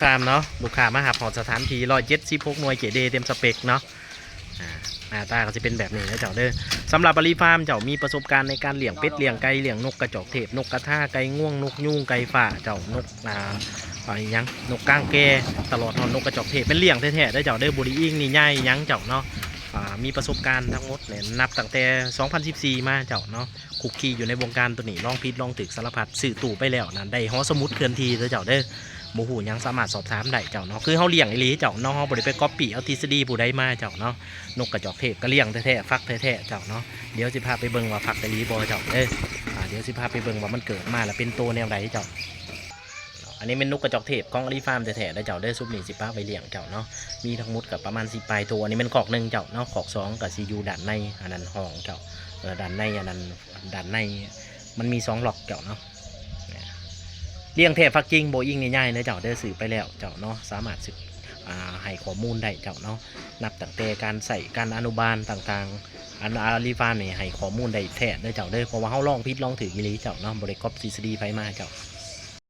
ຟາມເນາະ ລູກຄ້າມາຮັບຮອດສະຖານທີ່ ຮ້ອຍເຈັດສິບຫົກໜ່ວຍ ເກຣດເອ ເຕັມສະເປັກເນາະ. ອາ ໜ້າຕາກໍຊິເປັນແບບນີ້ເນາະເຈົ້າເດີ. ສຳລັບອລີຟາມເຈົ້າມີປະສົບການໃນການລ້ຽງເປັດລ້ຽງໄກ່ ລ້ຽງນົກກະຈອກເທບ ນົກກະທາ ໄກ່ງວງ ນົກຍູງ ໄກ່ຟ້າເຈົ້າ ນົກ ອາ ອາ ອີຫຍັງ ນົກກາງແກ ຕະຫຼອດຮອດນົກກະຈອກເທບ ແມ່ນລ້ຽງແທ້ໆເດີເຈົ້າເດີ ບໍ່ໄດ້ອີງນິຍາຍຫຍັງເຈົ້າເນາະ. ອາ ມີປະສົບການທັງໝົດແຫຼະ ນັບຕັ້ງແຕ່ສອງພັນສິບສີ່ມາເຈົ້າເນາະ. ຄຸກຄີຢູ່ໃນວົງການໂຕນີ້ ລອງຜິດລອງຖືກສາລະພັດ ຊື້ຕູ້ໄປແລ້ວນັ້ນ ໄດ້ຫໍສະໝຸດເຄື່ອນທີ່ເດີເຈົ້າເດີ. ບໍ່ຮູ້ຫຍັງສາມາດສອບຖາມໄດ້ເຈົ້າເນາະ ຄືເຮົາລ້ຽງອີ່ຫຼີເຈົ້າເນາະ ເຮົາບໍ່ໄດ້ໄປກັອບປີ້ເອົາທິດສະດີຜູ້ໃດມາເຈົ້າເນາະ. ນົກກະຈອກເທບກໍລ້ຽງແທ້ໆ ຟັກແທ້ໆເຈົ້າເນາະ. ດຽວຊິພາໄປເບິ່ງວ່າຟັກອີ່ຫຼີບໍ່ເຈົ້າເດີ. ອາ ດຽວຊິພາໄປເບິ່ງວ່າມັນເກີດມາແລ້ວເປັນໂຕແນວໃດເຈົ້າ. ອັນນີ້ແມ່ນນົກກະຈອກເທບຂອງອາລີຟາມແທ້ໆເດີເຈົ້າເດີ. ຊຸມນີ້ຊິປະໄວ້ລ້ຽງເຈົ້າເນາະ ມີທັງໝົດກໍປະມານສິບປາຍໂຕ. ອັນນີ້ແມ່ນຄອກໜຶ່ງເຈົ້າເນາະ ຄອກສອງກໍຊິຢູ່ດ້ານໃນ ອັນນັ້ນຫ້ອງເຈົ້າ ເອີ ດ້ານໃນ ອັນນັ້ນ ດ້ານໃນມັນມີສອງລັອກເຈົ້າເນາະ. ລ້ຽງແທ້ຟັກຈິງ ບໍ່ອີງນິຍາຍເດີເຈົ້າເດີ ຊື້ໄປແລ້ວເຈົ້າເນາະ ສາມາດສຶກ ອາ ໃຫ້ຂໍ້ມູນໄດ້ເຈົ້າເນາະ. ນັບຕັ້ງແຕ່ການໃຊ້ ການອະນຸບານຕ່າງໆ ອັນອາລີຟາມນີ້ໃຫ້ຂໍ້ມູນໄດ້ແທ້ເດີເຈົ້າເດີ ເພາະວ່າເຮົາລອງຜິດລອງຖືກອີ່ຫຼີເຈົ້າເນາະ ບໍ່ໄດ້ກັອບທິດສະດີໃຜມາເຈົ້າ.